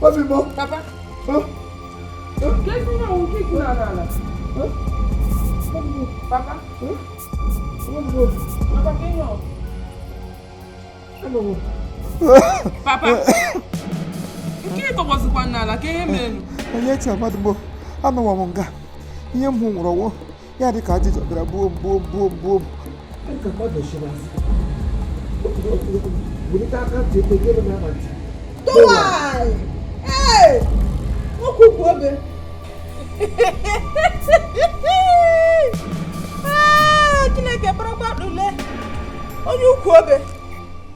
Obi m. Papa. Nke ezi ihe ọwụ nke ikwu n'ala ala. Papa. Papa, ka ihe ọ? Papa. Nke ị tọgbọzikwa n'ala ka ihe mere. Onye chi amadụ m, anọwa m nga ihe m hụ nwụrụ ọnwụ ya dị ka ajịjọ bịara gbuo m, gbuo m, gbuo m, gbuo m. Ka mmadụ chịrị azụ welite aka ntị ekpe gịnị m ama ntị. Tụwai! Ee! Nwoke ukwu obe. Ee, Chineke kparakwa ule. Onye ukwu obe.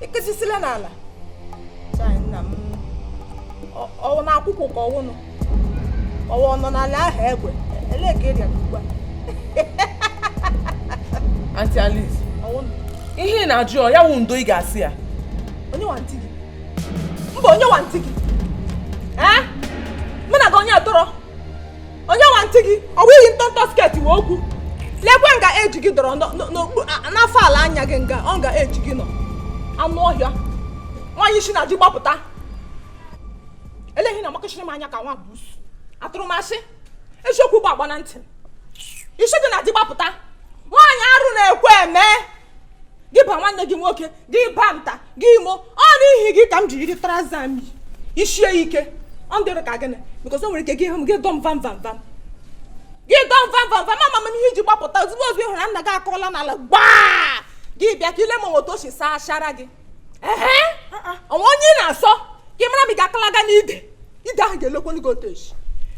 Ịkụzisila n'ala. Chai nna m. Ọwụ na akwụkwọ ka ọwụnụ. Ọwụ ọ nọ n'ala ahụ egwe. Elee ka ị rịara ugbu a? Aunty Alice, Ọwụnụ. ihe ị na-ajụ ọ ya wụ ndo ị ga-asị ya. Onye wa ntị gị? Mba, onye wa ntị gị? Ee? Mụ na gị onye atọrọ? Onye wa ntị gị? Ọ wụ iyi ntọntọ skirt wee okwu. Lekwe nga eji gị dọrọ n'afọ ala anya gị nga ọ nga eji gị nọ. Anụ ọhịa. Nwaanyị si na ji gbapụta. Eleghị na amakọchiri m anya ka nwa busu. Atụrụ m asị. Eziokwu bụ agba na ntị. Isi gị na di gbapụta. Nwaanyị arụ na-ekwe eme. Gị ba nwanne gị nwoke, gị ba nta, gị imo. Ọ n'ihi gị ka m ji yiri trouser m yi. Isie ike. Ọ ndịrị ka gịnị? Because o nwere ike gị hụ m gị dọm vam vam vam. Gị dọm vam vam vam ama m ihe iji gbapụta ozugbo ozugbo ị hụrụ na nna gị akọọla n'ala gbaa. Gị bịa ka ile ma otu o si saa achara gị. Ehe! Onwe onye ị na-asọ ka ị mara ma ị ga-akalaga n'ide. Ide ahụ ga-elekwa gị otu esi.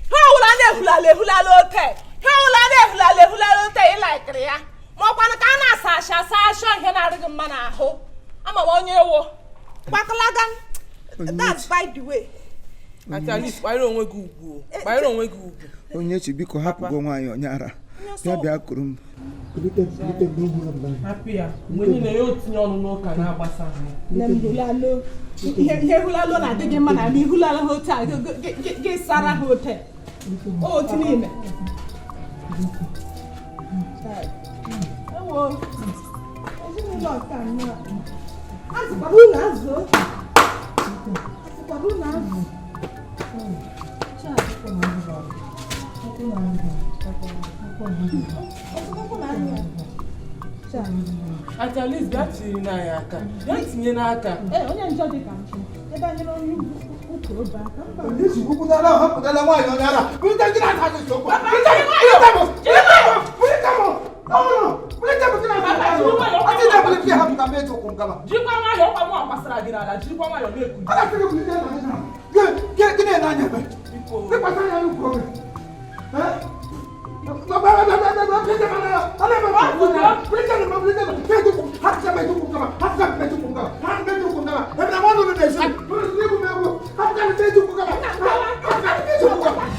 Ha ọwụla na-ehulala ehulala ote. Ha ọwụla na-ehulala ehulala ote ị laikiri ya. Ma ọkwanụ ka a na-asa asha asa asha ihe na-arị gị mma n'ahụ. Ama m onye ewo. Gbakalaga. That's by the way. Aunty Alice, kpanyere onwe gị ugwu. O. Kpanyere onwe gị ugwu. Onyechi, biko hapụgo nwaanyị onye ara. Bịa bịa kuru m. Kulite m, kulite m n'ihu m. Hapụ ya. Mgbe niile ya otinye ọnụ n'ụka na-agbasa ha. Nne m hulalo. Ihe hulalo na-adị gị mma na ama ihulala ha otu a gị sara ha ote. Otu n'ime. Ewo. Ezinụlọ nke a nnọọ. Azụkwara unu azụ. Azụkwara unu azụ. Aunty Alice, bịa tinye n'anyị aka. Bịa tinye n'aka. Ee, onye njọ dị ka m. Ebe anyị n'onye ukwu obe aka. Mba. Onyechi, kwukwudala hapụtala nwaanyị onye ara. Kulite gị na-asa gị nsogbu. Kulite m, kulite m, kulite m, kulite m. Kulite m gị na-asa gị nsogbu. Ati na ebuli gị hapụta m eji ụkwụ m gaba. Jirikwa nwayọọ, ọkwa mụ gbasara gị n'ala. Jirikwa nwayọọ na-ekuli. Ọ na-asị gị kulite na anya. Gị na-ene anya ebe. Biko. Lekwasị anya n'ukwu oge.